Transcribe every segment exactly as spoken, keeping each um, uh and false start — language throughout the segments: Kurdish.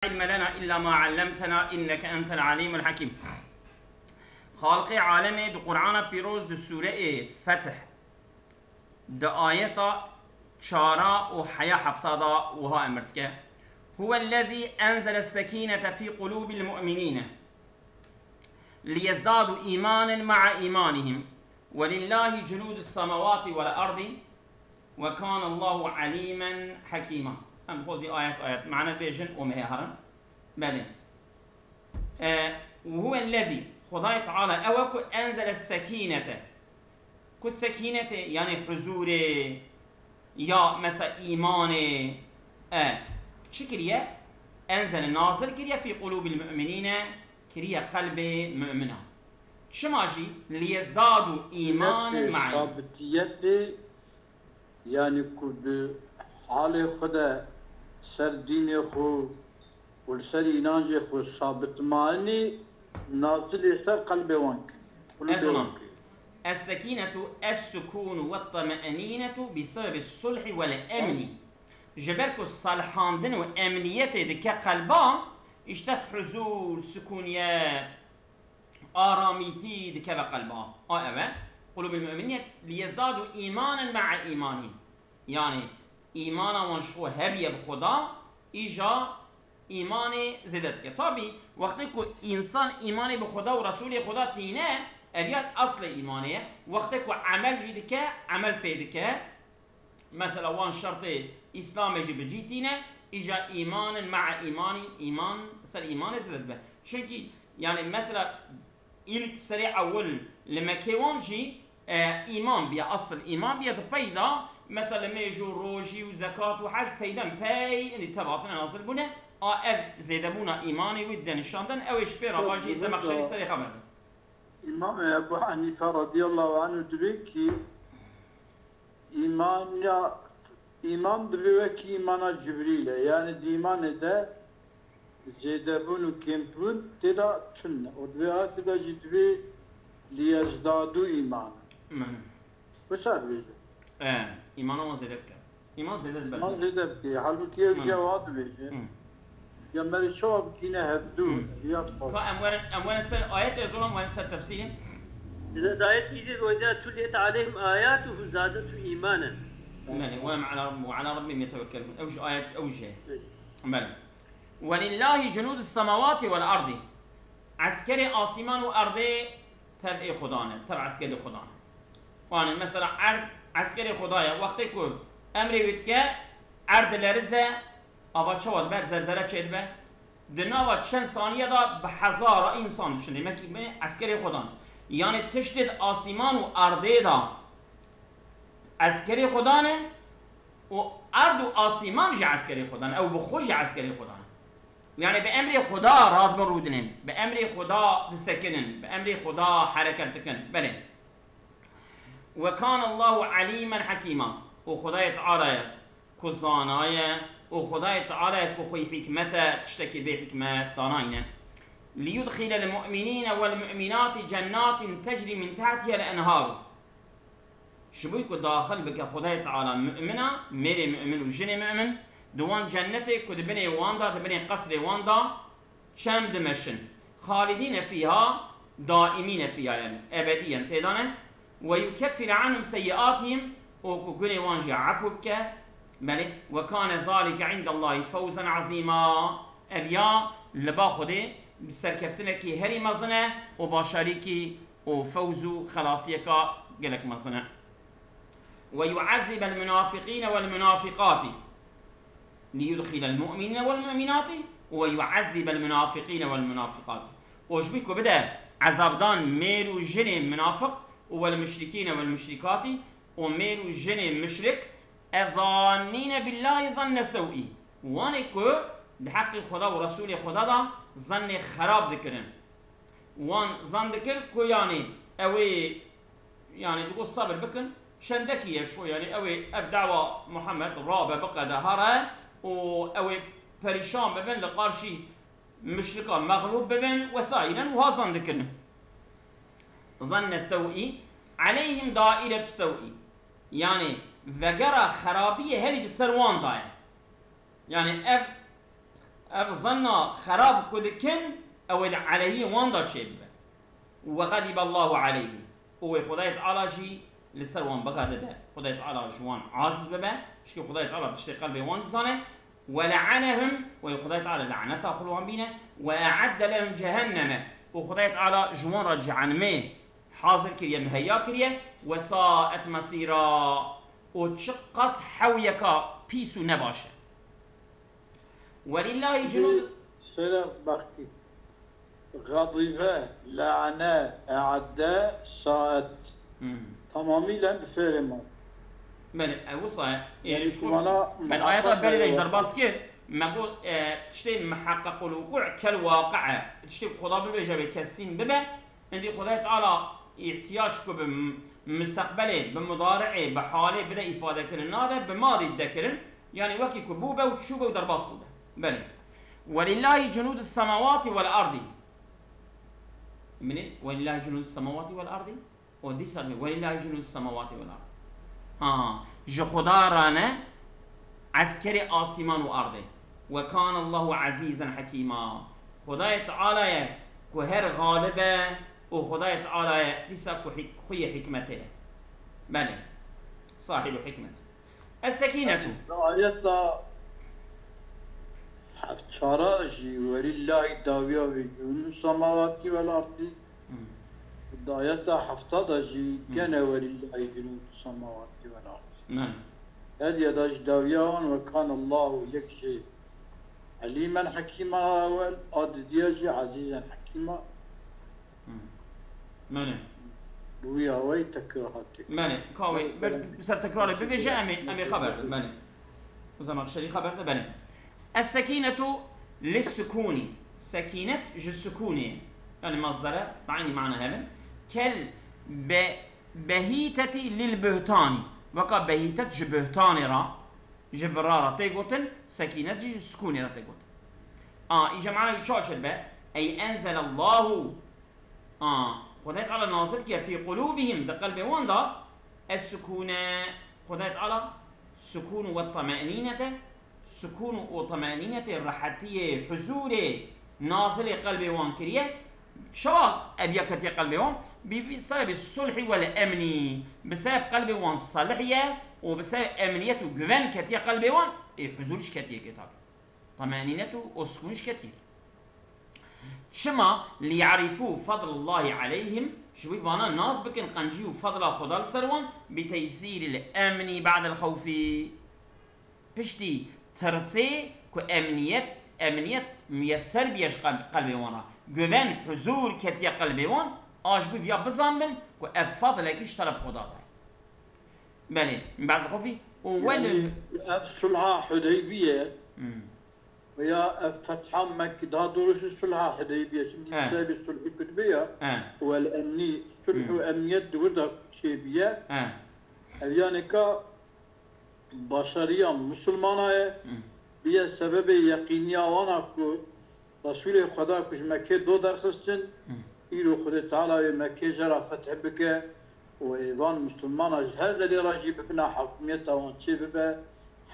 علم لنا إلا ما علمتنا إنك أنت العليم الحكيم. Xaliqê alemê di Qur'ana pîroz di sûreyê Feth di ayeta çara û heya hefta da wiha emir dike: هو الذي أنزل السكينة في قلوب المؤمنين ليزدادوا إيمانا مع إيمانهم ولله جنود السماوات والأرض وكان الله عليما حكيما. Em xwezî ayet ayet mane bêjin û me herin. Belê. E, وهو الذي, Xwedayê Teala ew e ku enzele sekinete, ku sekinete, yani huzurê, ya mesela îmanê, e, çi kiriye? Enzele, nazil kiriye, fî qulûbil mu'minîne, kiriye qelbê mu'mina. Çima jî? Liyezdadu îmanen Nefsê ma'a. Sabitiyetê, yani ku bi halê xwe de ser dînê xwe û li ser înancê xwe sabit manî, nazilê ser qelbê wan kiriye. Qulûbê wan kiriye. Es-sekînetu es-sukûnu we-t-teme'nînetu bi sebebi sulhi wel-emnî. Ji ber ku salihandin û emniyetê dike qelba, îşte huzûr, sikûniyet, aramîtî dikeve qelba. A ev e. Qulûbil mu'minîne liyezdadu îmanen ma'a îmanî. Yani îmana wan ji xwe hebiye bi Xweda, îja îmanê zêde dike. Tabî, wextê ku însan îmanê bi Xweda û Resûlê Xweda tîne, ev ya eslê îmanê ye. Wextê ku emel jî dike, emel pê dike. Mesela wan şertê Îslamê jî bi cî tîne, îja îmanin ma'a îmanî, îman ser îmanê zêde dibe. Çunkî, yani mesela, îlk serê ewil li Mekkê wan jî, e, îman biye, esil îman biye, di pey de, mesela, mêj û rojî û zekat û hec peyden pey, êndî tevhatine nazil bûne. A ev zêdebûna îmanê wî dide nîşan dan, ew ê ji pê re va jî Zemexşerî serê xwe berde. Îmamê Ebu Henîfe radiyallahu anhu dibê kî îman ya, îman divê wekî îmana Cibrîl e. Yani di îmanê de zêdebûn û kêmbûn tê de tune. Û divê asê de jî divê liyezdadû îman. Min. Wisa dibêje. E, îmana wan zêde dike. Îman zêde dibe. Îman zêde dike. Halbûkî ew Hı. jî ewa dibêje. Hı. Pêxemberê çawa bikîne hevdû, Hı. riya dixwaze. Ka em werin, em werin ser ayetê, ez wan em werin ser tefsîrê. Di ayet kî dî, "Ve izâ tuliyet aleyhim âyâtuhu zâdethum îmânen." Belê, "Ve hum alâ, ve alâ rabbihim yetewekkelûn." Ew ji ayet, ew jî. Evet. Belê. "Ve lillâhi cunûdus semawâti vel ardî." Eskerê asîman û erdê tev ê Xudan e, tev eskerê Xudan e. Yani mesela erd eskerê Xuda ye. Wextê ku emrê wî dike, erd dilerize, ava çawa dibe, zelzele çêdibe. Di nava çend saniye de bi hezara însan dişin. Demek ki me eskerê Xudan. Yani tiştê di asîman û erdê de eskerê Xudan e û erd û asîman jî eskerê Xudan e. Ew bi xwe jî eskerê Xudan e. Yani bi emrê Xuda radibin rûdinin, bi emrê Xuda disekinin, bi emrê Xuda hereket dikin. Belê. "Ve kâne Allahu alîmen hakîma." Û Xudayê Teala ye ku zana ye, û Xudayê Teala ye ku xwî hikmet e, tiştekî bê hikmet danayne. "Liyudxilel mu'minîne vel mu'minâti cennatin tecrî min tehtihel enhâru." Ji bo ku daxil bike Xwedayê Teala mu'mina, mêrê mu'min û jinê mu'min, di wan cennetê ku di binê wan de, di binê qesrê wan de çem dimeşin. Xalidîne fîha, daîmîne fîha, yani ebedî yên tê de ne. "Ve yukeffire anhum seyyiatihim", û ku gunê wan jî efû bike. Belê, "ve kane zalike indallahî fewzen azîma." Ev ya li ba Xwedê bi serkeftinekî herî mezin e û başarîkî û fewz û xelasiyeka gelek mezin e. "Ve yu'ezzibel munafiqîne vel munafiqatî. Liyudxilel mu'minîne vel mu'minatî ve yu'ezzibel munafiqîne vel munafiqatî." Û ji bo ku bide ezabdan mêr û jinê munafiq û vel muşrikîne vel muşrikatî û mêr û jinê muşrik, "ezzannîne billahî zanne sew'î." Wanê ku di heqê Xweda û Resûlê Xweda de zannê xerab dikirin. Wan zan dikir ku, yanî, ew ê, yanî, digot, "Sebir bikin, çendekî ye ji xwe, yanî, ew ê ev dawa Muhammed rabe, biqede here û ew ê perîşan bibin, li qarşî muşrika mexlûb bibin." Wesairen wiha zan dikirin. Zanne sew'î, "aleyhim dairetu sew'î." Yanî, vegera xerabiyê herî bi ser wan de ye. Yani ev Ev zanna xerab ku dikin, ew ê li aleyhî wan de çêbibe. We xedibe Allahu aleyhim. Û wê Xwedayê Teala jî li ser wan bixedibe. Xwedayê Teala ji wan aciz bibe. Çikî Xwedayê Teala tiştê qelbê wan dizane. We le'anehum, wê Xwedayê Teala laneta xwe li wan bîne. We e'edde lehum cehenneme. Û Xwedayê Teala ji wan re cehennemê hazir kiriye, muheyya kiriye. We saet mesîra. Û çiqas hewiyeka pîs û nebaş e. Welillahî cunud. Şöyle bak ki, gadibe, la'ne, e'adde, saet. Hmm. Tamamıyla bi fêrê ma. Belê, ew wisa ye. Yani, yani şu, bana, bel ayeta berê de ji derbas kir. Me got, e, tiştê muhaqqaqul wuqû kel waqi e. Tiştê Xuda bibêje bê kesîn bibe. Hindî Xwedayê Teala îhtiyac ku bi m-, misteqbelê, bi mudari'ê, bi halê bide îfadekirin nade, bi madî dide kirin. Yani wekî ku bûbe û çûbe û derbas bûbe. Belê. Welillahî cunûdus semawatî wel ardî. Minê, welillahî cunûdus semawatî wel ardî. O dîsa dibê, welillahî cunûdus semawatî wel ardî. Ha, ji Xweda re ne eskerê asîman û ardê. Ve kânallahu ezîzen hekîma. Xwedayê Teala ye ku her xalib e û Xwedayê Teala ye dîsa ku hik-, xweyê hikmetê ye. Belê. Sahîbul hikmet. Es-sekînetu. Di ayeta heft çara jî welillahî dawiya wê cunûdus semawatî wel ardî. Hmm. Di ayeta hefta de jî Hmm. gene welillahî cunûdus semawatî wel ardî. Belê. Her ya da ji dawiya wan ve kânallahu yek jî elîmen hekîma wel, a didiya jî ezîzen hekîma. Hmm. Belê. Bi wî awayî tekrar hatî. Belê. Ka wê, belê, belê. Ber-, ser tekrarê bivêje, em ê, em ê xeber din. Belê. Zemaxşerî xeber de, belê. Es-sekînetu lis-sukûnî. Sekînet ji sukûnê. Yani mazdere, bi eynî mana hebin. Kel be-, behîtetî lil buhtanî. Weka behîtet ji buhtanê re, ji vira re tê gotin, sekînet jî ji sukûnê re tê gotin. A, îja mana wî çawa çêdibe? Ey enzelallahu. A, Xwedayê Teala nazil kiriye fî qulûbihim, di qelbê wan de, es-sukûne, Xwedayê Teala sukûn û temenînete, sukûn û temenînetê, rehetiyê, huzûrê nazilê qelbê wan kiriye. Çawa ev ya ketiye qelbê wan? Bi, bi sebebê sulhî wel emnî. Bi sebeb qelbê wan salih ye û bi sebeb emniyet û güven ketiye qelbê wan, ê huzûr jî ketiye kê tabi. Temenînet û, û sukûn jî ketiye. Çima? Liyarîfû fadlallahî aleyhim, ji wî vana nas bikin qencî û fadla Xweda li ser wan, bi teysîril emnî ba'del xewfî. Piştî tirsê ku emniyet, emniyet miyeser biye ji qel-, qelbê wan re. Güven, huzûr ketiye qelbê wan, a ji bo viya bizanbin ku ev fadlekî ji teref Xweda de ye. Belê, min ba'd xofî û wel. Yani, ev sulha Hudeybiye Hmm. veya ev fetha Mekke, daha doğrusu sulha Hudeybiye. Şimdi He. sebebê sulhî kutbe ya, He. wel emnî, sulh Hmm. û emniyet di wir de çêbiye. He. Ev yani ka başarıya Musulmana ye, Hmm. biye sebebê yeqîniya wana ku Resûlê Xweda ku ji Mekkê do derxistin, Hmm. îro Xwedê Teala wê Mekkê jê re feth bike û ê van Musulmana ji her derê re jî bibina hakimiyeta wan çê bibe,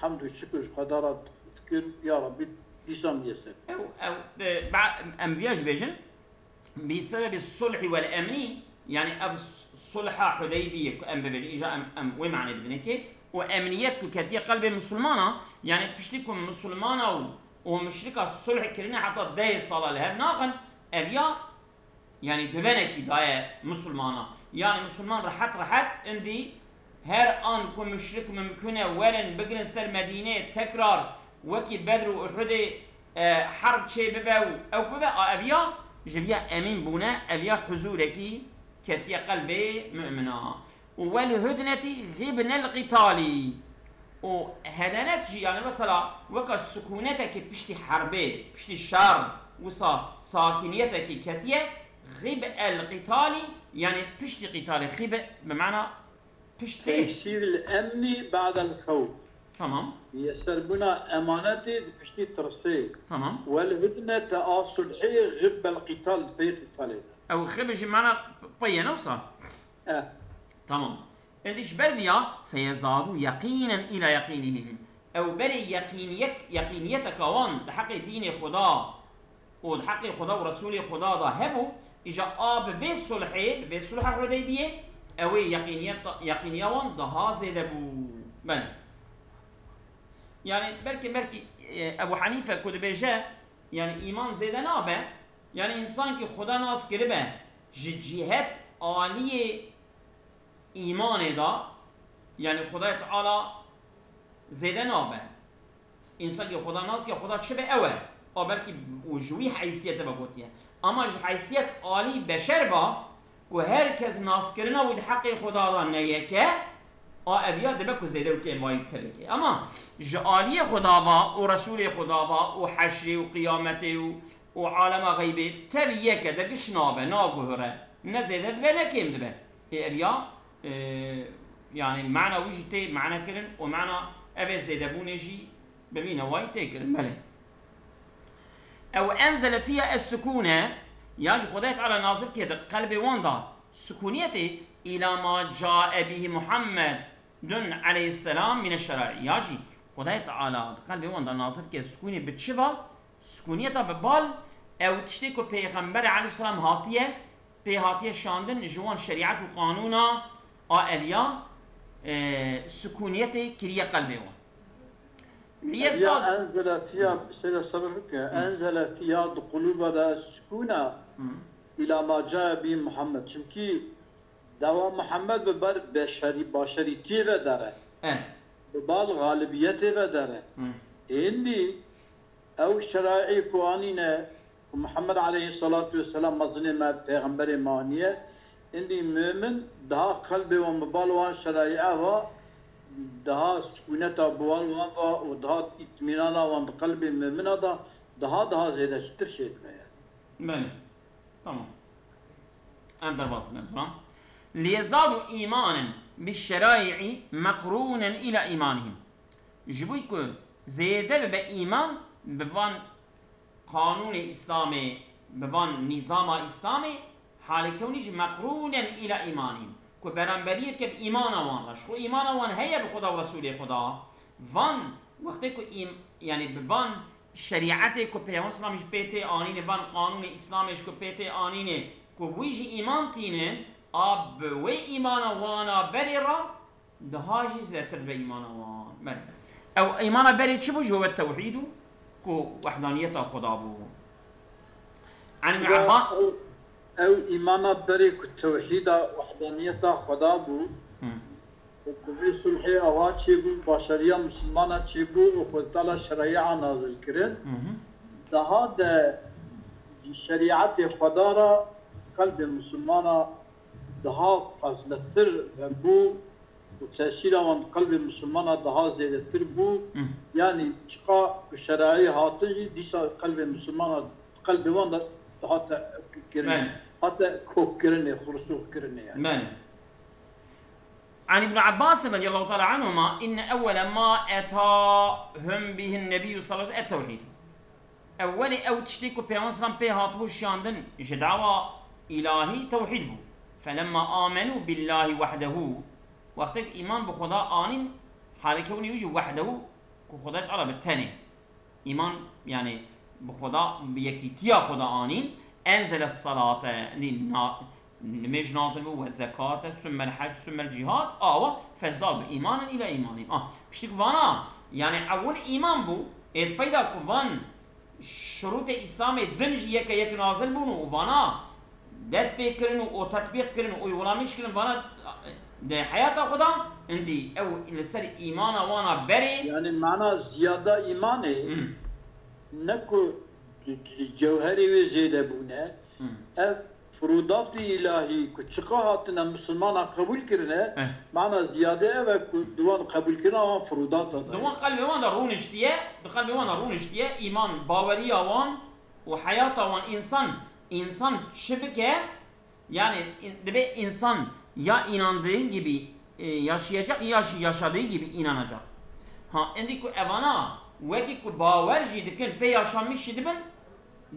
hemd û şikir ji Xweda re dikin, ya Rebbî dîsan biye ser. Ew, ew, e, ba-, em viya jî bêjin, bi sebebê sulhî wel emnî, yani ev sulha Hudeybiyê ku em bibêjin, îja em, em wê manê bidinê kê, û emniyet ku ketiye qelbê Musulmana, yani piştî ku Musulmana û, û muşrika sulh kirine heta deh sala li hev naxin, ev ya, yani güvenekî daye Musulmana. Yani Musulman rehet rehet indî her an ku muşrik mumkun e werin bigirin ser Medînê tekrar wekî Bedr û Uhudê, e, herb çê bibe û ew bibe, a ev ya ji viya emîn bûne, ev ya huzûrekî ketiye qelbê mumina. Û wel hudnetî xibnel qîtalî. Û hedenet jî, yani mesela weka sukûnetekî piştî herbê, piştî şer, wisa sakiniyetekî ketiye, xib el qîtalî, yani piştî qîtalê, xib bi mana piştê. Teysîr el emnî ba'del xewf. Tamam. Miyeserbûna emanetê di piştî tirsê. Tamam. Wel hudne te a sulhê xibbel qîtal di pey qîtalê de. Ew xib jî mana peyê ne wisa? Eh. Tamam. Êdî ji ber viya, feyezdadu yeqînen îla yeqînihim. ew berê yeqîniyek-, yeqîniyeteka wan di heqê dînê Xuda û di heqê Xuda û Resûlê Xuda de hebû, îja a bi vê sulhê, bi vê sulha Hudeybiyê, ew ê yeqîniyet-, yeqîniya wan daha zêde bû. Belê. Yani belkî, belkî, e, Ebu Hanife ku dibêje, yani îman zêde nabe, yani însankî Xuda nas kiribe, ji cîhet aliyê îmanê de, yani Xudayê Teala zêde nabe. Însankî Xuda nas ke, Xuda çi be ew e. A belkî û ji wî heysiyete ve gotiye. Ama ji heysiyet alî beşer va, ku her kes naskirina wî di heqê Xuda de ne yek e, a ev ya dibe ku zêde û kêmvayî tevekê. Ama ji aliyê Xuda va û Resûlê Xuda va û heşrê û qiyametê û, û alema xeybê tev yek e, de giş nabe, naguhere. Ne zêde dibe, ne kêm dibe. Ê ev ya, e, yani mana wî jî tê mane kirin û mana ev ê zêdebûnê jî bi vî newayî tê kirin. Belê. Ew enzele fiha es-sukûne, ya jî Xwedayê Teala nazil kê di qelbê wan da sukûniyetê, îla ma cae bihî Muhammedun aleyhisselam mine şeraî. Ya jî Xwedayê Teala di qelbê wan da nazil kê sukûnê bi çi va? Sukûniyeta bi bal, ew tiştê ku Pêxemberê aleyhisselam hatiye, pê hatiye şandin, ji wan şerîet û qanûna a ev ya, e, sukûniyetê kiriye qelbê wan. Li Ev ya Yezdad enzele fiya, seyre sebir bike, enzele fiya di quluba de sukûna Hı. ila ma cae bî Muhammed. Çimkî dawa Muhammed bi ber beşerî, başerîtiyê ve dere. E. Bi bal galibiyetê ve dere. Hı. Êndî ew şeraî ku anîne, ku Muhammed aleyhissalatu vesselam mezinê me, pêxemberê me aniye, êndî mumin daha qelbê wan bi bal wan şeraîa va, daha sukûneta bi bal wan va û daha îtmînana wan di qelbê mumina da daha, daha zêde çitir çêdibe yani. Belê. Tamam. Em derbas dikin, tamam. Liyezdadu îmanen bi şerai'i meqrûnen ila îmanihim. Ji bo ku zêde bibe îman bi van qanûnê Îslamê, bi van nîzama Îslamê, halê kewnî jî meqrûnen ila îmanihim. Ku beramberiyeke bi îmana wan re, ji xwe îmana wan heye bi Xuda û Resûlê Xuda, van wextê ku êm, yani bi van şerîetê ku Pêxember Îslam ji pê tê anînê, van qanûnê Îslamê ji ku pê tê anînê, ku wî jî îman tînin, a bi wê îmana wana berê re daha jî zêdetir dibe îmana wan. Belê. Ew îmana berê çi bû? Ji we tewhîd û ku wehdaniyeta Xuda bû. An Ibn Ya Abbas ew, ew îmana berê ku tewhîda wehdaniyeta Xuda bû, Hı. û ku vê sulhê awa çêbû, başariya misilmana çêbû û Xwedê Teala şerîa nazil kirin. Hı hı. Daha de şerîetê Xweda ra qelbê misilmana daha fazletir bû û tesîra wan di qelbê misilmana daha zêdetir bû. Hı. Yanî çiqa ku şerîa hatin jî dîsa qelbê misilmana, qelbê wan de hate kirinê, Belê. hate kokkirinê, xursûxkirinê yani. Belê. An Ibn Abbas radiyallahu teala anhuma, inne ewwele ma etahum bihin nebiyyü sallallahu aleyhi ve sellem et-tevhid. Ewwelê ew tiştê ku Pêxember sallam pê hatibû şiyandin ji dawa îlahî tewhîd bû. Felemma amenû billâhi wehdehu. Wextê ku îman bi Xweda anîn, halê kewnî wî jî wehdehu, ku Xwedayê Teala bi tenê. Îman, yani bi Xweda, bi yekîtiya Xweda anîn, enzele salate, nî na-, nimêj nazil bû, ve zekate, summel hec, summel cîhad, awa, fezdadu îmanen îla îmanîm. Ah, piştî ku vana, yani ewil îman bû, êd peyda ku van şurûtê Îslamê din jî yeke yek nazil bûn û vana dest pê kirin û o tetbîq kirin û uygulamîş kirin, vana di heyata xwe de, hindî ew li ser îmana wana berê. Yani mana ziyada îmanê Hmm. ne ku di, di cewherê wê zêde bûne, Hmm. ev furudatî îlahî ku çiqa hatine misilmana qebûl kirine, Eh. mana ziyade ev e ku di wan qebûlkirina wan furudata de Di ye. wan qelbê wan de rûniştiye, di qelbê wan de rûniştiye, îman, baweriya wan û heyata wan, însan, însan çi bike, yani in-, dibe însan ya inandığı gibi, e, yaşayacak ya jî yaşadığı gibi inanacak. Ha, êndî ku evana wekî ku bawer jî dikin, pê yaşamîş jî dibin,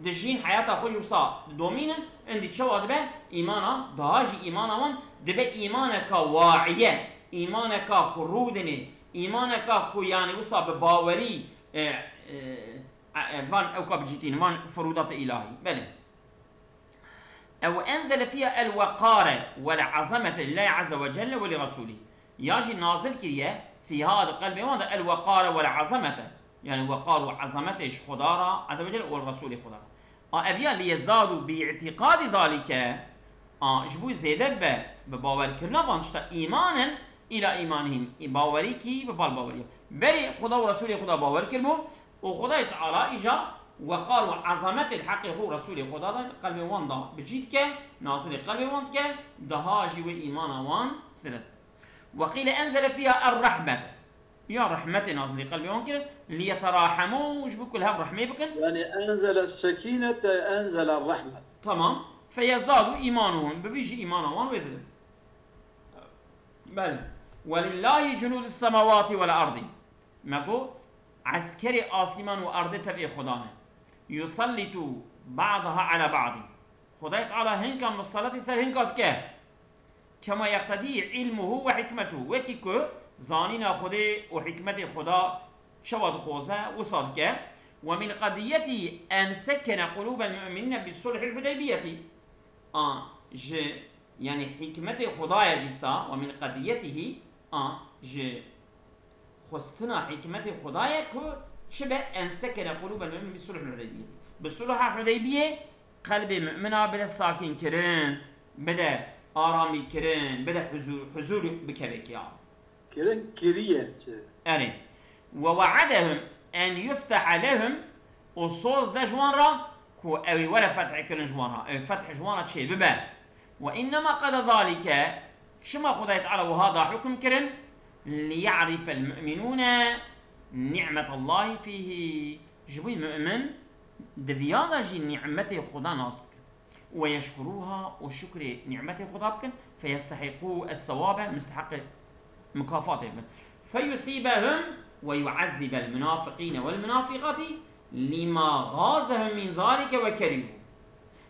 dijîn, heyata xwe jî wisa didomînin, êndî çawa dibe? Îmana, daha jî îmana wan dibe îmaneka waiye, îmaneka ku rûdinê, Îmaneka ku, yanî, wisa bi bawerî, e, e, e, van ewka bicîtîn, van furudatê îlahî. Belê. Ew enzele fiha el weqare wel azamete lillahi azze ve celle ve li rasulî. Ya jî nazil kiriye, fiha, di qelbê wan de, el weqare wel azamete. Yanî weqar û ezametê ji Xuda re, azze ve celle, û Resûlê Xuda re. A ev ya, liyezdadu bi îtîqadî zalike, a, ji bo zêde bibe bi bawerkirina van tişta, îmanen îla îmanihim, bawerîkî bi bal baweriya. Berî Xuda û Resûlê Xuda bawer kiribû û Xudayê Teala îja weqar û ezametê li heqê xwe û Resûlê Xuda da qelbê wan da bi cî dike, nazilê qelbê wan dike, daha jî wê îmana wan zêde. Ve qîle enzele fiha er-rehmete. Ya rehmetê nazilî qelbê wan kirin, liyeterahemû, ji bo ku li hev rehmê bikin. Yanî enzele sekînete, enzele rehmet. Tamam. Feyezdadu îmanuhum, bi vî jî îmana wan wê zêde. Belê. Welillahi cunûdus semawati vel ardî. Me got, eskerê asîman û erdê tevê Xudan e. Yusallitu ba'daha ala ba'dî. Xudayê Teala hinka misaletê ser hinka dike. Kema yeqtedî ilmuhu ve hikmetuhu. Wekî ku zanîna Xwedê û hikmetê Xweda çawa dixwaze, wisa dike. Ve min qediyetî en sekkene qulûbel mu'minîne bi sulhil Hudeybiyetî. A, ji, yanî hikmetê Xweda ye dîsa, ve min qediyetihî, a, ji xwestina hikmetê Xweda ye ku çi be, en sekene qulûbel mu'minin bi sulhil Hudeybiyetî. Bi sulha Hudeybiyê qelbê mu'mina bide sakinkirin, bide aramîkirin, bide huzûr, huzûr bikeve kiya. Kirin kiriye çi? Erê. Ve we'edehum en yufteha lehum, û soz de ji wan re ku ew ê were fethê kirin ji wan re, ew feth ji wan re çê bibe. Ve innema qede zalike, çima Xwedayê Teala wiha da hukm kirin? Liya'rifel mu'minûne ni'metallahî fîhî. Ji bo mu'min di viya de jî nîmetê Xweda nas bikin. Ve yeşkurûha, û şukrê nîmetê Xweda bikin. Feyestehiqû es-sewabe, misteheqê mikafatê bin. Feyusîbehum ve yu'ezzîbel munafiqîne vel munafiqatî lîma gazehum min zalike ve kerîhû.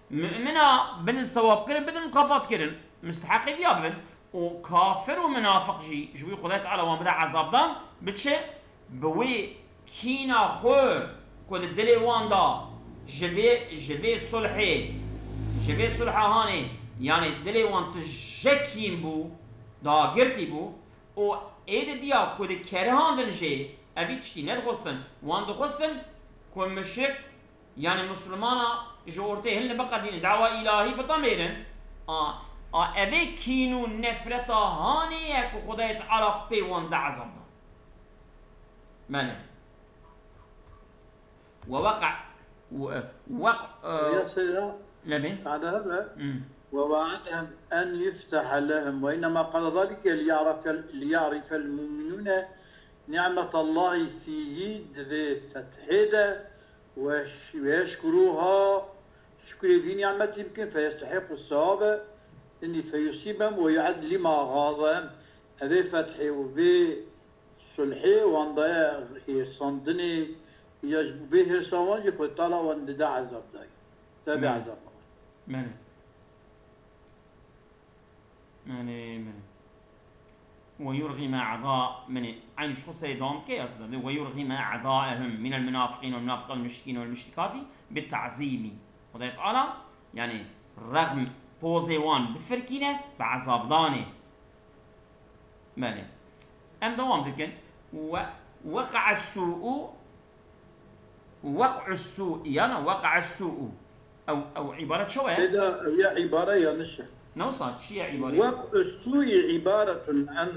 Mu'mina bidin sewab kirin, bidin mukafat kirin, misteheqê viya bibin. Û kafir û munafiq jî, ji wî Xwedayê Teala wan bide ezabdan, bi çi? Bi wê kîna xwe ku li dilê wan da ji vê, ji vê sulhê, ji vê sulha hanê, yanî dilê wan tije kîn bû, dagirtî bû û ê didiya ku dikerihandin jê, evî tiştî nedixwestin. Wan dixwestin ku muşrik, yanî misilmana ji ortê hilin biqedînin, dawa îlahî bitemêrin. A, a, evê kîn û nefreta hanê ye ku Xwedayê Teala pê wan de ezab da. Belê. Ve weqa-, ve, weq-, e, Ya Seyda, lebê. Sade hebe. Hmm. Ve vaadehum en yufteha lehum ve innema qala zalike liya'rifel, liya'rifel mu'minûne ni'metallahî fîhî, di vê fethê de we ş-, we yeşkurûha, şukrê vî nîmetî bikin, feyestehiqû sewabe, inî feyusîbem ve yu'ed lîma gazem, evê fethê û vê sulhê wan daye hêrsandinê, ya ji vê hêrsa wan jî Xwedê Teala wan dide ezab dayî. Te bê Belê. Ezab. Belê. Belê, belê. Ve yurgîme a'da, belê. Eynî ji xwe serê dewam dike ya zide. Ve yurgîme a'daehum minel munafiqîn vel munafiqat vel muşrikîn vel muşrikatî bi ta'zîmî. Xwedayê Teala, yanî rexm pozê wan bifirkîne bi ezabdanê. Belê. Em dewam dikin. Ve weqa'es su'u, weq'us su'i, yana weqa'es su'u. Ew, ew îbare çawa ye? Tê de ew ya îbare yanlış e. Ne wisa, çi ye îbare? Weq'us su'i ibaretun an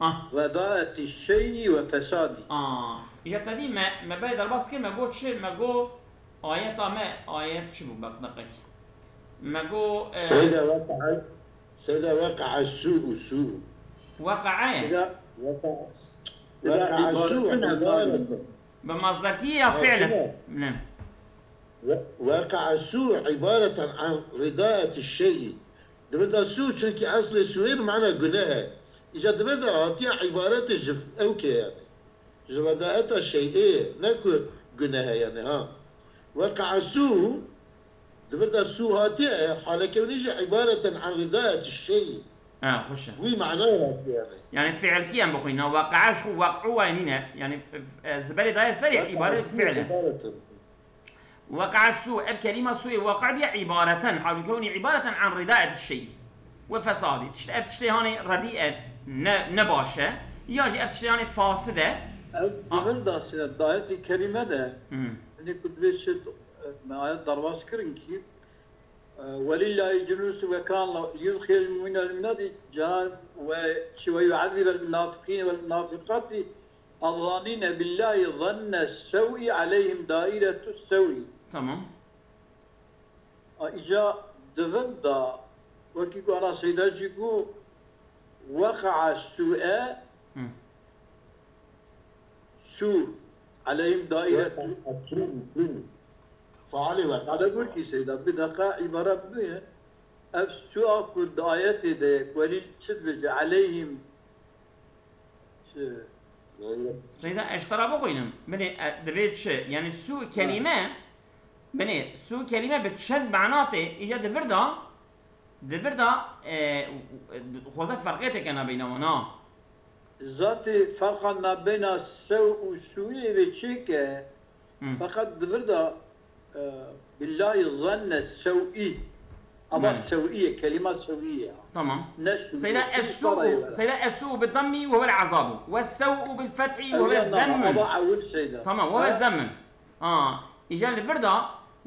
Ah. redaeti şey'i ve fesadî. Ah. Îja te dî me, me berê derbas kir, me got çi? Me got ayeta me, ayet çi bû? Bak, deqekî. Me got, e, Seyda weqa'a, Seyda weqa'a su'u, su'u. Weqa'a ye? Seyda weqa'a, Seyda weqa'a su'u ibaretun an ibaretun. Bi masderkî ya Ha, fi'l e. Seyda. Ne. We-, weqa'a su'u ibareten an ridaeti şey'i. Di vir de su, çunkî eslê su'ê bi mana guneh e. Îca di vir de hatiye îbaretê ji ewkê yani. Ji redaeta şey'ê ye, ne ku guneh e yani, ha. Weqa'a su, di vir de su hatiye, e, haleke wî jî ibareten an ridaeti şey'i. Ha, xweş e. Wî manayê hatî yani. Yani fiilkî em bixwînin. Weqa'a ji xwe weq'u wa nîne. Yani, e, ziberê daye serê, îbaret fiil e. Weqa'a su, ev kelîma su'ê waqi' bîye îbareten, halû kewnî îbareten an ridaet şeyî. Ve fesadî. Tişt, ev tiştê hanê redî e, ne, ne baş e. Ya jî ev tiştê hanê fasid e. Ev A- di vir de sine, dayetî kerîme de. Hı. Hinê ku divê çi, e, me ayet derbas kirin kî, Welillahi cunusu ve kan yudhil mu'minel minati can ve şi ve yu'azzibel munafiqine vel munafiqati azzanine billahi zanne sev'i aleyhim dairetu sev'i. Tamam. A, ica divin da, wekî ku ana Seyda jî got, weqa'a su'e, Hı. Su. Aleyhim dairetu. Su, su. Faalê we. Hada gur ki Seyda, bir dakika, îbare bûye. Ev su'a ku di ayetê de ye, welî çi dibêje? Aleyhim. Çi? Seyda, ez ji te re bixwînim. Binê, e, divê çi? Yani su kelîme, binê, su kelîme bi çend mana tê, îca di vir de, di vir de, e, xweze ferqê têke nabeyna wan, ha. Zatê ferqa nabeyna sew û sûyê vê çêke, Hı. Feqet di vir de, e, billahi zanne sewî. Ama Belê. Sewî ye, kelîma sewî ye. Tamam. Ne sû, Seyda sû es-su'u, sarayê vera. Seyda es-su'u bi dammi ve huvel azabu. Ve sew'u bil fethi ve huvel Ew ya na, zemmün. Aba ewil Seyda. Tamam, ve huvel Ha? zemmün. Ha, îca li vir de,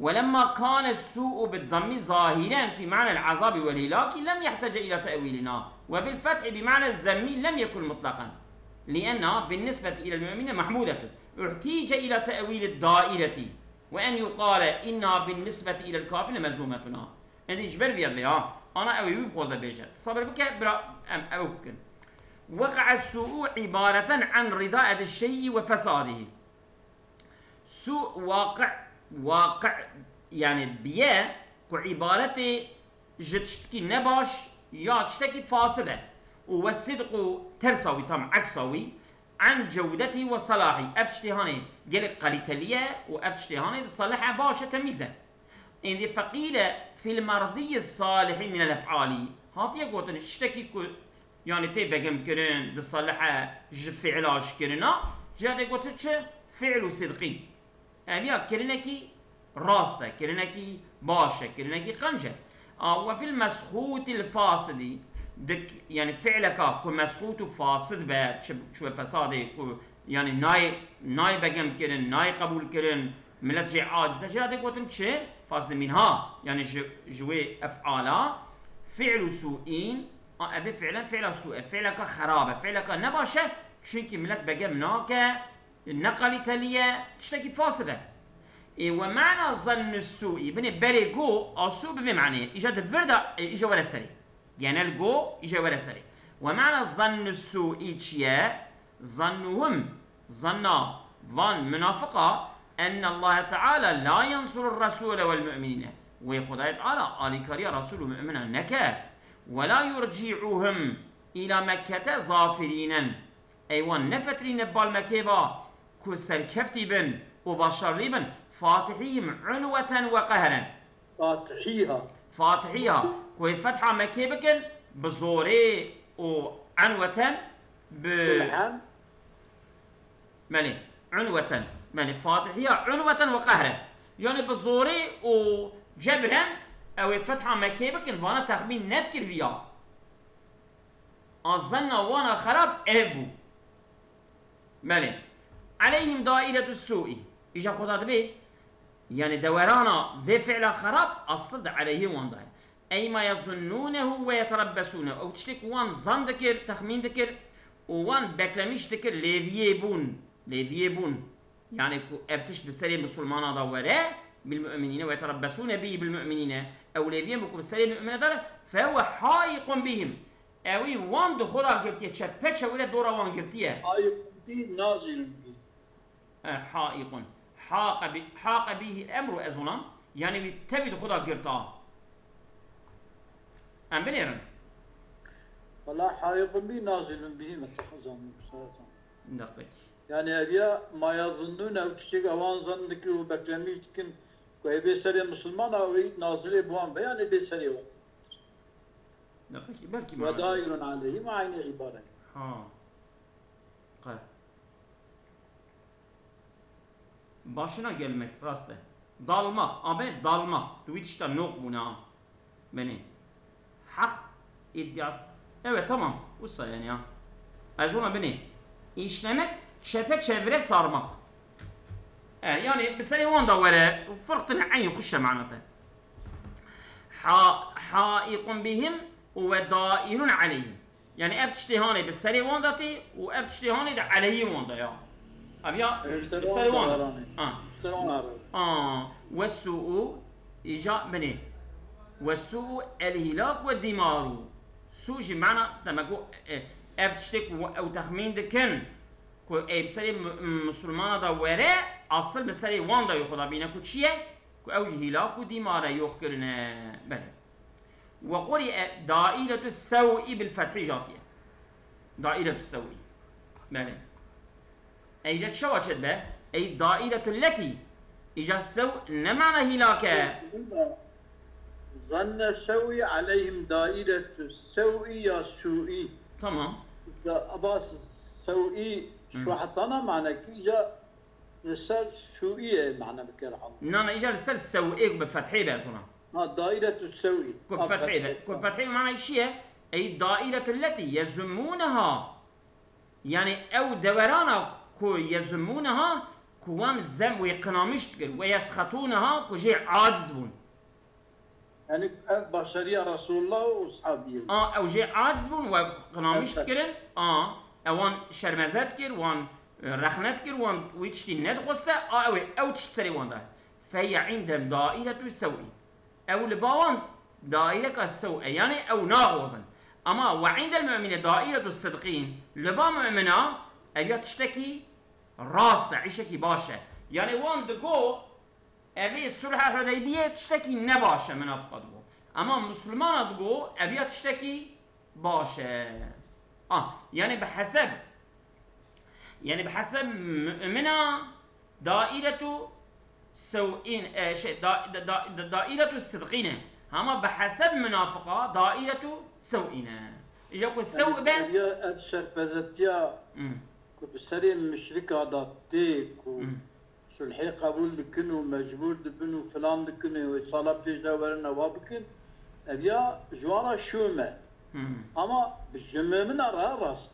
ولما كان السوء بالضم ظاهرا في معنى العذاب والهلاك لم يحتج إلى تأويلنا، وبالفتح بمعنى الذم لم يكن مطلقا، لأن بالنسبة إلى المؤمنين محمودة، احتيج إلى تأويل الدائرة، وأن يقال إنها بالنسبة إلى الكافرين مذمومة. Êdî ji ber vê ya, ana ew ê wî bixwaze bêje. Sabir bike, bira, em ew bikin. وقع السوء عبارة عن رداءة الشيء وفساده. Su waqi', waqi' yani biye ku îbaretê ji tiştekî nebaş ya tiştekî fasid e. Û ve sidqu tersa wî, tam eksa wî, an cewdetî ve salahî. Ev tiştê hanê gelek kalîtelî ye û ev tiştê hanê di salih e, baş e, temîz e. Êndî feqîle fîl merdî salihî minel ef'alî. Hatiye gotin, tiştekî ku yani tê begem kirin, di salih e ji fi'la ji kirina, jê re tê gotin çi? Fi'lu sidqî. Ev ya kirinekî rast e, kirinekî baş e, kirinekî qenc e. A, ve fil mesxûtil fasidî, dik, yani fi'leka ku mesxût û fasid be, çi, çi be fesadê ku yani nayê, nayê begem kirin, nayê qebûl kirin, millet jê aciz e, jê re tê gotin çi? Fasid minha, yani ji, ji wê ef'ala, fi'lu su'in, a, ev ê fi'len fi'la su e, fi'leka xerab e, fi'leka nebaş e, çunkî millet begem nake, ne kalîtelî ye, tiştekî fasid e. Ê, ve mana zannu su'î, binê berê go, a su bi vê manê ye. Îja di vir de, ê, îja were serê. Genel go, îja were serê. Ve mana zannu su'î çi ye? Zannuhum, zanna van munafiqa, enne Allahe Teala la yansurur Resule vel mu'minine. Wê Xwedayê Teala alîkariya Resul û mu'mina neke. Ve la yurci'uhum ila Mekkete zafirînen. Ey wan nefetirîne bal Mekê va ku serkeftî bin û başarlî bin, fatihîhim unweten ve qehren. Fatihîha. Fatihîha. Ku ê fetha Mekê bikin, bi zorê û unweten bi Sulhen. Belê, unweten. Belê, fatihîha unweten ve qehren. Yani bi zorê û cebren ew ê fetha Mekê bikin, vana texmîn nedikir viya. A zanna wana xerab ev bû. Belê. Aleyhim dairetu su'i. Îja xwe da dibê, yani dewerana vê fi'la xerab asıl de aleyhê wan da ye. Ey ma yazunnunehu ve yeterebbesune. Ew tiştê ku wan zan dikir, texmîn dikir û wan beklemîş dikir, lêviyê bûn. Lêviyê bûn. Yani ku ev tişt bi serê misilmana da were, bil mu'minîne ve yeterebbesûne bî bil mu'minîne. Ew lêviyê bû ku bi serê mu'mine da re, fehuve haiqun bihim. Ewî wan di xwe da girtiye, çepeçew re dora wan girtiye. Haiqun bî, nazilun bî. E, haiqun. Haqe bî, haqe bîhî emru ez onam. Yani wî tevî di xwe da girta. Em binêrin. Wela haiqun bî, nazilun bîhî me te xwe zanî, bi seratan. Deqek. Yani ev ya ma yazunnûn, ew tiştek ewan zan dikin û beklemîş dikin ku ê bê serê misilmana, ew ê nazilê bi wan be, yani bê serê wan. Deqekî, belkî mana. ودائر عليهم aynı ibare. Ha. Qe. Başına gelmek, rast e. Dalmak, abi dalmak. Tu wî tişta nok bûne ha. Beni. Hak iddia. Evet, tamam. Usa yani ya. Ez ona beni. İşlemek, çepeçevre sarmak. E, yani bi serê wan da were, firqtin eyn xuşe manate. Ha, haiqun bihim ve dairun aleyhim. Yani ev tiştê hanê bi serê wan de tê û ev tiştê hanê de aleyhî wan de ya. Ev ya Ev bi ser serê wan wan de. de. Ha. Ser wan de. Ha. Ve su'u, îca binê. Ve su'u el hilak ve dimaru. Su jî mana, demek ku, e, ev tiştê ku ew texmîn dikin ku ê bi serê mu-, musulmana da were, asıl bi serê wan da yox da bîne ku çi ye? Ku ew jî hilak û dîmar e, yox kirine. Belê. Ve quri'e dairetu sew'i bil fethî jatiye. Dairetu sew'i. Belê. Eyce çawa çêdibe? Ey dairetu leti. Îca sew ne mana hilak e. Zanne sew'i aleyhim dairetu sew'i ya su'i. Tamam. Da Abbas sew'i Hı. şu hatana mana ki îca li ser su'i mana bikir. Na, na, îca li ser sew'ê ku bi fethê be zona. Ha, dairetu sew'i. Ku bi Ha, fethê be. fethê. Ku bi fethê mana çi ye? Ey dairetu leti yezummuneha. Yani ew dewerana ku yezummuneha, ku wan zem wê qinamiş dikir, ve yesxetûneha, ku jê aciz bûn. Yani ev başarıya Resulullah û sahabiyê. A, ew jê aciz bûn, we qinamiş Evet. dikirin, a, ewan şermeze dikir, wan, e, rexne dikir, wan wî tiştî nedixweste, a, ew ê, ew tişt serê wan de. Feye indem dairetu sew'i. Ew li ba wan daîreka sew e, yani ew naxwazin. Ama ve indel mu'mine dairetu sidqîn, li ba mu'mina ev ya tiştekî rast e, îşekî baş e. Yani wan digo, evê sulha Hudeybiyê tiştekî nebaş e, minafiqa digo. Ama musulmana digo, ev ya tiştekî baş e. Ah, yani bi heseb, yani bi heseb mu'mina dairetu sew'in, e, şey, da, da, da, da, dairetu sidqîne. Ama bi heseb munafiqa dairetu sew'ine. Îja ku sew Yani be. ev ya, ev şerpezetiya Hmm. ku bi serê müşrika da tê ku Hmm. sulhê qebûl dikin û mecbûr dibin û filan dikin û sala pêş de werin ewa bikin, ev ya ji wan re şûm e. Hmm. Ama ji mumina re rast.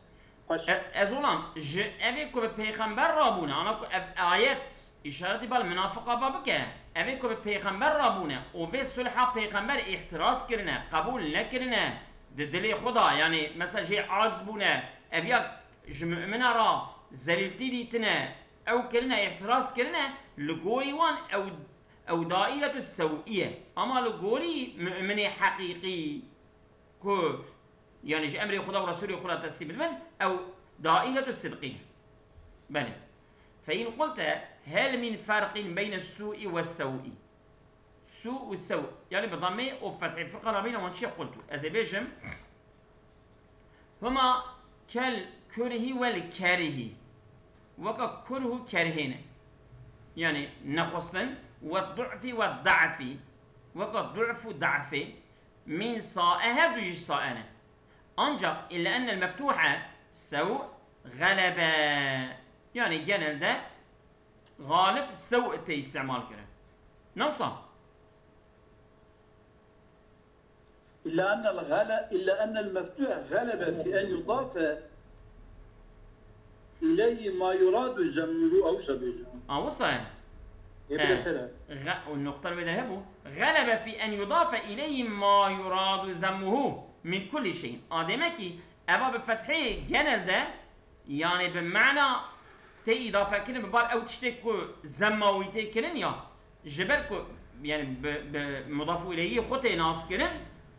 Xweş. E, ez olam, ji evê ku bi pêxember rabûne, ana ku ev ayet îşaretî bal minafiqa ba bike, evê ku bi pêxember rabûne û vê sulha pêxember îhtiraz kirine, qebûl nekirine, di dilê xwe de, yani mesela jê aciz bûne, ev ya ji mumina re zelîltî dîtine, ew kirine, îhtiraz kirine, li gorî wan ew, ew dairetu sew'î ye. Ama li gorî mu'minê heqîqî ku, yani ji emrê Xuda û Resûlê Xuda teslîm dibin, ew dairetu sidqî ne. Belê. Fe in qulte hel min ferqin beyne su'i ve sew'i. Su û sew. Yani bi damê û fethê firqa rabîne wan çi qultu. Ez ê bêjim, Huma kel kurhi wel kerhi. Weka kurhu kerhê ne. Yani nexwestin, we du'fi we da'fi. Weka du'fu da'fi. Min sa'e, her du jî sa'e ne. Ancak illa ennel meftuhe sew galebe. Yani genelde galip sew tê istimal kirin. Newsa? إلا أن الغل-، إلا أن المفتوح غلب في أن يضاف إليه ما يراد ذمه أو سبيله. A, wisa ye. Ê, He. Mesela. Ga-, o nokta wê de hebû. Galebe fi en yudafe ileyhi ma yuradu zemmuhu min kulli şeyin. A, demek ki, eva bi fethê genelde Yani bi mana tê îdafe kirin, bi bar ew tiştê ku zemma wî tê kirin ya, ji ber ku, yani bi, bi mudaf û ileyhî xwe tê nas kirin,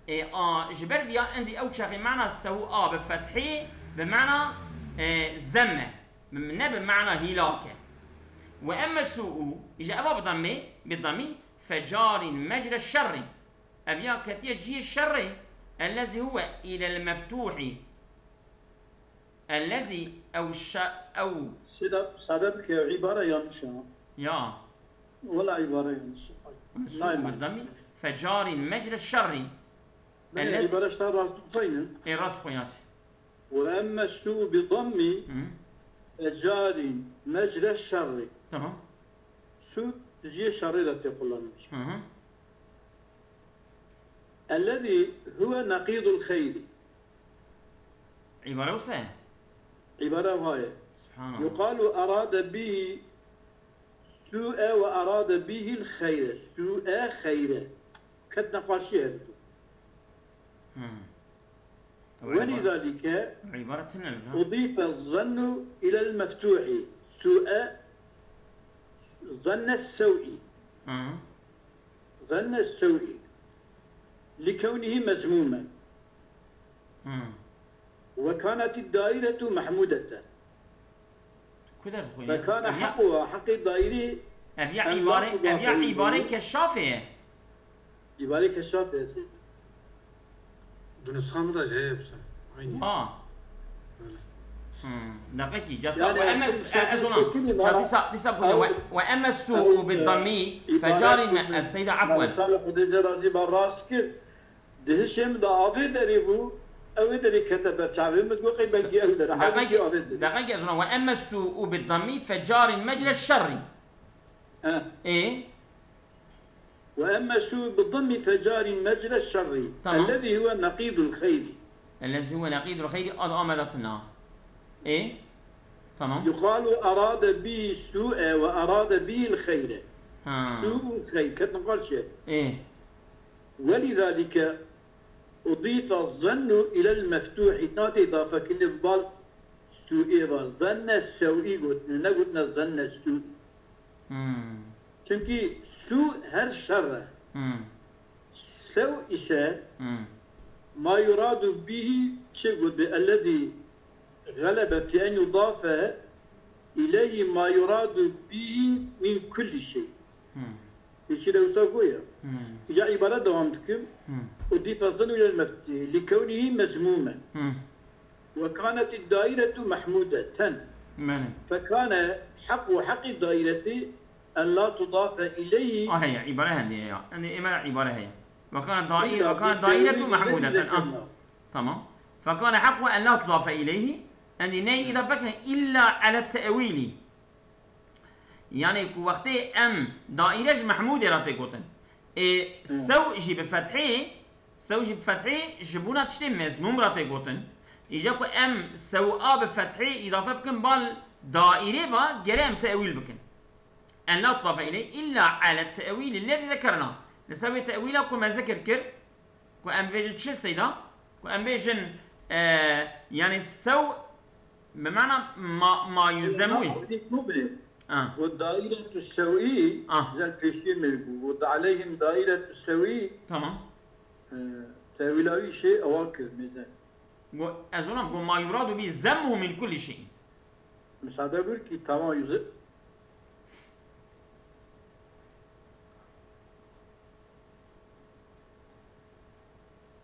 ê, a, ji ber viya endî ew çaxê mana sew a bi fethî, bi mana, e, zemme, ne bi mana hîlake. Ve emme su'u, îja eva bi damê, bi damî, fecarin mecre şerri. Ev ya ketiye cihê şerrê, ellezî huve ilel meftuhi. Ellezî ew şa-, ew Sêda, sade bike, ew îbare yanlış e. Ya. Wela îbare yanlış e. Ay, Mesûl nayê bi man. Demî fecarîn mecre şerrî. Belê, Ellez- îbare ji te rast dixweynin. Ê, rast dixweynin. وأما السوء بالضم Hı. فجار مجرى الشر. Tamam. Su dijî şerê de tê kullanilmiş. Hı hı. الذي هو نقيض الخير. Îbare wisa ye? Îbare wiha ye. Subhanallah. يقال أراد به السوء وأراد به الخير. سوء خير. Ketine qarşî her du. Hı. Tabii, ولذلك îbare tune li. أضيف الظن إلى المفتوح. سوء ظن السوء. Hı. ظن السوء لكونه مذموما. Hı. وكانت الدائرة محمودة. Ku der dixwîne? فكان Ev ya, حقها، حقي الدائرة، ev ya أن لا îbare, ev ya تضاف إليه. Îbare keşafê ye. Îbare keşafê ye. Di nusxa min de jî heye wisa. Aynî. Ha. Belê. Hmm. Deqekî, ca Yani, sa-, we emes-, e-, ez ona. Şekilî Ca bana dîsa, dîsa ku ew, we, we emes su ew, u bi e, damî, îbare fecarî me, ku ez seyda afwen. Salih Xwedê Ceradî ba rast kir. Di hişê min de avê derê bû, ew ê derê kete ber çavê min, got, qey belkî ew dere, Deqekî, avê derê. Deqekî ez ona, we emes su u bi damî, fecarî mecre şerrî. He. Ê? وأما السوء بالضم فجار مجرى الشر Tamam. الذي هو نقيض الخير. الذي هو نقيض الخير, ad ameda tuna. Ê? Tamam. يقال أراد به السوء وأراد به الخير. Ha. سوء الخير. Ketin qarşiye. Ê. ولذلك أضيف الظن إلى المفتوح. Nate îdafe kirin bal su'ê va. Zenne sew'î gotine. Negotine zenne su'î. Hmm. Çimkî su her şer e. Hmm. Sew ise Hmm. ma yuradu bihi çi got bi ellezî gelebe fi en yudafe ileyhi ma yuradu bihi min kulli şey. Hmm. Pêşî de wisa goya. Hmm. Îca îbare dewam dikim. Hmm. Udife zinu ilel meftûh li kewnihi mezmûmen. Hmm. Ve kânetil dairetu mahmûdeten. Belê. Fekâne hequ heqî daireti en la tudafe ileyhi. Ah, heye, îbare hende ya. Yanî ême de îbare heye. Ve kâne dair-, ve kâne dairetu mahmûdeten. Ah. Tamam. Fekâne hequ en la tudafe ileyhi. Yanî ney îdafe bikin illa ele te'wîlî. Yanî ku wextê em daîre ji Mehmûdê re tê gotin. Ê, Hı. sew jî bi fethê, sew jî bi fethê ji bona tiştê mezmûm re tê gotin. Îca ku em sewa bi fethê îdafe bikin bal daîrê ve, gere em te'wîl bikin. En la tudafe ileyh illa ele te'wîlî lezî zekerna. Li ser wê te'wîla ku me zikir kir, Ku em bêjin çi seyda? Ku em bêjin, e, yanî sew bi mana ma, ma yuzemû. Ha. Ku dairetu sewî, ha, zel pêşî min bû. Ku aleyhim dairetu sewî. Tamam. E, tewîla wî şey ewa kir, mêze. Ku ez ona ku ma yuradu bi zemmu min kulli şey. Misade bûr ki tamam yüzü.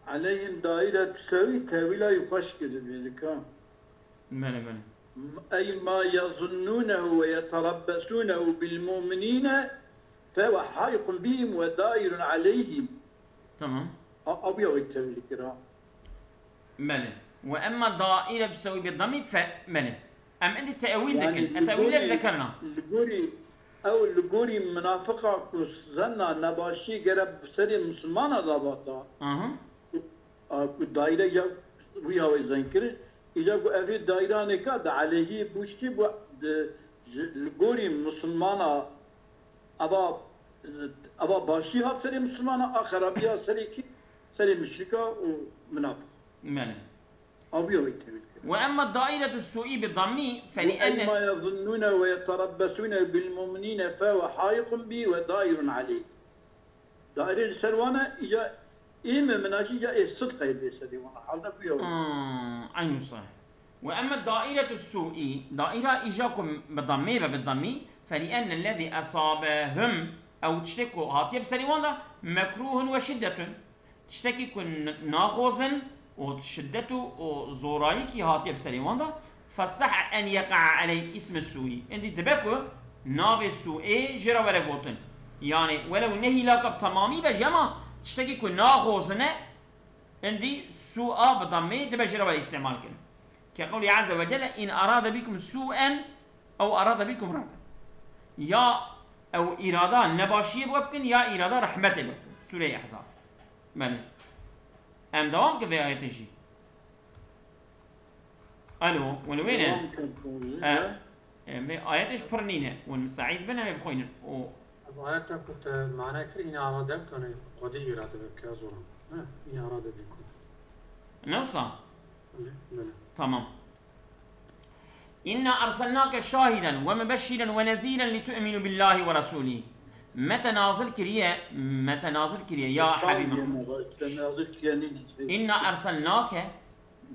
Aleyhim daire tüsewi tevîla yuxaş kiribi dika. Belê, belê. Ey ma yazunnunehu ve yeterebbesunehu bil mu'minine fe ve haykun bihim ve dairun aleyhim. Tamam. A, abiya wê tevîl kira. Belê. Ve emma daire tüsewi bi damî fe, belê. Em êdî te'wîl dikin. E, te'wîlê li gorî, li gorî, ew li gorî minafiqa ku zenna nebaşî gere bi serê misilmana da bata. Aha. A, ku daîre ya wî ya wê zen kirin. Îca ku evê daîranê ka di aleyhî bûşkî bû di, ji, li gorî misilmana eva, eva başî hat serê misilmana, a xerabiya serê kî, serê muşrika û minafiq. Belê. Awiya wî tevîl kir. Ve emma dairetu su'i bi dammi, fe li enne. Ve emma yazunnune ve yeterebbesune bil mu'minine fe ve haikun bi ve dairun aleyh. Daire li ser wan e, îca ê mumina jî îca ê sidqê bê sedê wan. Halde ku ya wî. Hmm, eynû sahih. Ve emma dairetu su'i, daira îca ku bi dammê ve bi dammî, fe li enne lezî esabehum, ew tiştê ku hatiye bi serê wan de, mekruhun ve şiddetun. Tiştekî ku n-, naxwazin û şiddet û, û zorayîkî hatiye bi serê wan de, fesah en yeqe'a eleyh ismi suî. Êdî dibe ku navê suê jê re were gotin. Yanî welew ne hîlaka bi temamî be jî, ema tiştekî ku naxwazin e, Îndî sû'a bi dammê dibe jê re were îstîmal kirin. Ke qewlî azze ve celle, "În arade bîkum sû'en ew arade bîkum rahme." Ya ew îrada nebaşiyê bi we bikin, ya îrada rehmetê bi we bikin. Sûreyê Ehzab. Belê. Em dewam bikin vê ayetê jî. Alo, hûn li wê ne? Dewam bikin, E, ya. E, vê ayetê ji pir nîne. Hûn misaîd bin, em ê bixwînin. Û Ev ayeta ku te mane kir, "În arade bîkum", yanî Xwedê îrade bike, zoran. Ne? "În arade bîkum." Ne wisa? Belê, belê. Tamam. "Inna erselnake şahiden ve mubeşşiren ve nezîren li tu'minu billahi ve rasulî." Me te nazil kiriye, me te nazil kiriye, ya Şahid Habîb. Yeme, te nazil kiriye nîne. Inna erselnake,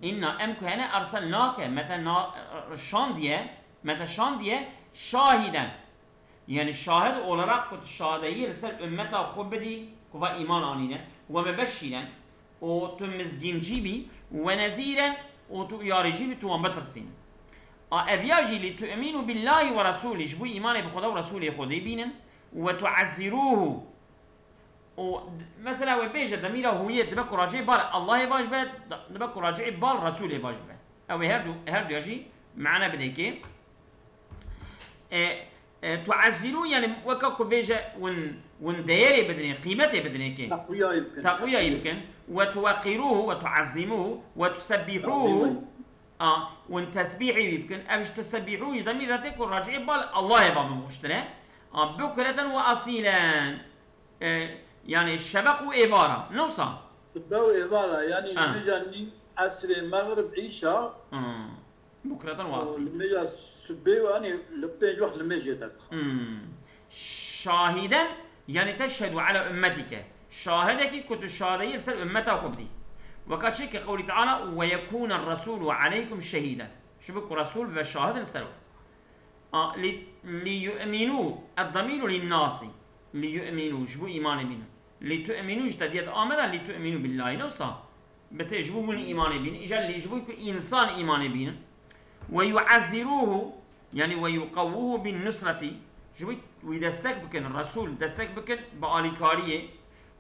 inna em ku hene erselnake, me te na-, şandiye, me te şandiye şahiden. Yanî şahid olarak ku tu şadeyî li ser ummeta xwe bidî ku va îman anîne, we mebeşîren û tu mizgîncî bî, we nezîren û tu uyarîcî bî, tu wan bitirsîn. A eviya jî li tu'minu billahi ve rasulî, ji bo îmanê bi Xweda û Resûlê Xwedê bînin, we tu'ezziruhu. Û d-, mesela wê bêje demîra huyê dibe ku racê bal Allahê baş be, dibe ku racê bal Resûlê baş be. Ew ê her du, her duya jî mane bidê kê. E, e, tu'ezziru, yani weka ku bêje win, win değerê bidinê, qîmetê bidinê kê. Teqwiyayî bikin. Teqwiyayî bikin. Ve tuwaqqiruhu ve tu'azzimuhu ve tusebbihuhu. Teqwiyayî. A, win tesbîhê wî bikin. Ev ji tesebbihu jî demîr re tê ku racê bal Allahê ba biboştire. A, bukreten ve asîlen. E, yani şebeq û êvara. Ne wisa? Şebeq û êvara, yani Ha. Li meja nî, esrê, mexrib, îşa. Hmm. Bukreten ve asîl. Li meja sibê, yani li pênc wext li mêjê de. Hmm. Şahiden, yani teşhedu ala ummetike. Şahidekî ku tu şadeyî li ser ummeta xwe bidî. Weka çi ke qewlî Teala, "Ve yekûne resûlu aleykum şehîden." Ji bo ku Resûl bibe şahid li ser we. A, li, li yu'minu, ed-damiru lin-nasi. Li yu'minu, ji bo îmanê bînin. Li tu'minu, ji te diye de ameda, li tu'minu billahi, ne wisa? Bi te ji bo hûn îmanê bînin. Îca li ji bo ku însan îmanê bînin. Ve yu'ezziruhu, yani ve yuqawwuhu bin nusreti. Ji bo wî destek bikin, Resul destek bikin bi alîkariyê.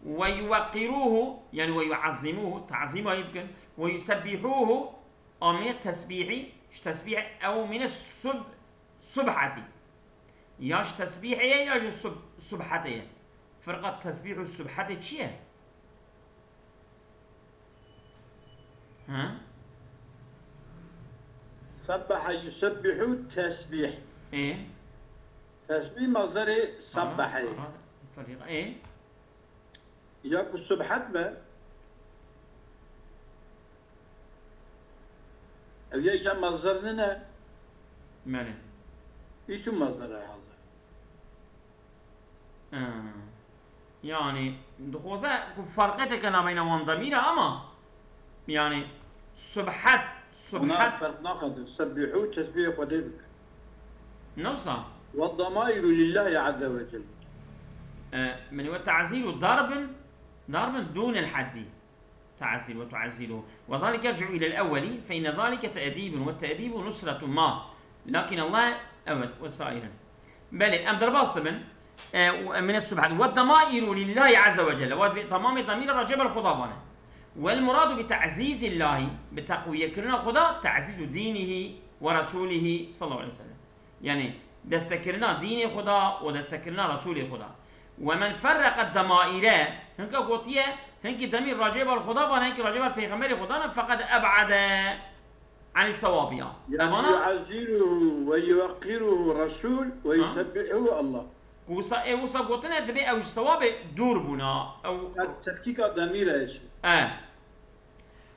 Ve yuwaqqiruhu, yani ve yu'azzimuhu, tazîma wî bikin. Ve yusebbihuhu, a mîne tesbîhî, ji tesbîhê ew mîne sub-, subhetî. Ya ji tesbîhê ye ya ji sub-, subhetê ye. Firqa tesbîh û subhetê çi ye? He? Sebbehe yusebbihu tesbîh. Ê? Tesbîh mazerê sebbehe ye. Ara, ara, ferîqa, ê? Ya ku subhet be, ev ya îca mazder nine. Belê. Îşu mazder e hazir. Ha. Yani, dixwaze ku ferqeteke nabeyna wan demîre ama, yani, subhet, Ona subhet. Ferq naxwe, sebbîhû tesbîhê Xwedê bikin. Ne wisa? Ve damairu lillahi azze ve celle. E, yani, ve ta'ziru darbin, darbin dûnel haddî. Ta'zir ve tu'azziru. Ve zalike yerci'u ilel evveli, fe inne zalike te'dîbun ve te'dîbu nusretu ma. Lakin Allah, evet, ve sairin. Belê, em derbas dibin. E, û em mine subhan. Ve damairu lillahi azze ve celle. Ve tamamê damîra racê bel Xuda vane. Vel muradu bi ta'zizillahi, bi teqwiyekirina Xuda, ta'zizu dînihi ve resûlihi sallallahu aleyhi ve sellem. Yani, destekirina dînê Xuda û destekirina Resûlê Xuda. Ve men ferreqe demaire, hinka gotiye, hinkî demîr racê bel Xuda bane, hinkî racê bel Peyxemberê Xuda ne, feqed eb'ade ani sewabiya. Yani, evana yu'azziruhu ve yuwaqqiruhu Resul ve Ha? yusebbihuhu Allah. Ku wisa, ê wisa gotine, dibe ew ji sewabê dûr bûna. Ew Ya, tefkîka demîre eşî. E.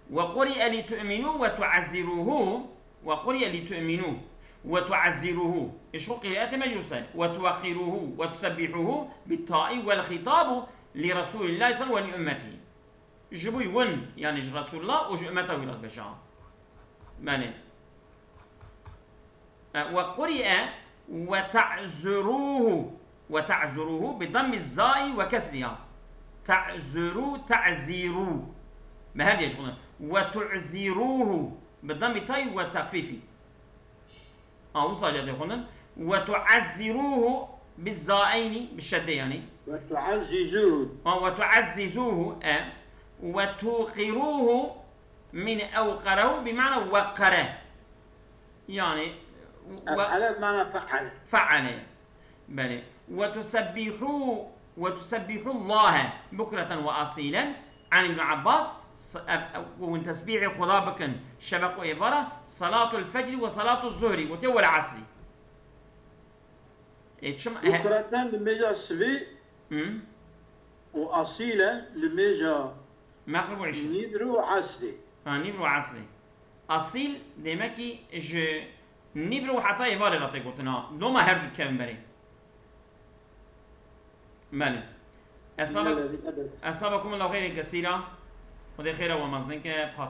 Ve quri'e li tu'minu ve tu'azziruhu, ve quri'e li tu'minu ve tu'azziruhu. Îşxu qira'etê mecluse. Ve tuwaqqiruhu ve tusebbihuhu bit ta'i vel xitabu li Resulillahi sallallahu aleyhi ve ümmeti. Ji bo win, yani ji Resulullah û ji ümmeta wî re dibeşa. Belê. E, ve quri'e ve ta'zuruhu. Ve ta'zuruhu bi dammi zai ve kesriha. Ta'zuru, ta'ziru. Bi her yek xwendin. Ve tu'ziruhu. Bi dammi tay ve texfîfî. A, wisa jî tê xwendin. Ve tu'azziruhu bi zaeyni, bi şedde yani. Ve tu'azzizuhu. A, ve tu'azzizuhu, e. وتوقروه من أوقره بمعنى وقره. Yani, we- Ef'ele bi mana fe'ale. Fe'ale. Belê. وتسبحوا، وتسبحوا الله بكرة وأصيلا. عن ابن عباس، s-, ev-, ev-, hûn tesbîhê Xweda bikin şeveq û êvara, salatul fecrî ve salatul zuhrî, gotiye wel asrî. Ê, çima, he- Bukreten li mêja sivî Hı? û asîlen li mêja Mexrib û îşî. Nîvro û esrê. Ha, nîvro û esrê. Asîl, demek ki ji nîvro û heta êvarê re tê gotin, ha. Loma her du dikevin berê. Belê. Esaba-, Belê, belê. Esabakumullahu xeyrên kesîra. Xwedê xêra we mezin ke,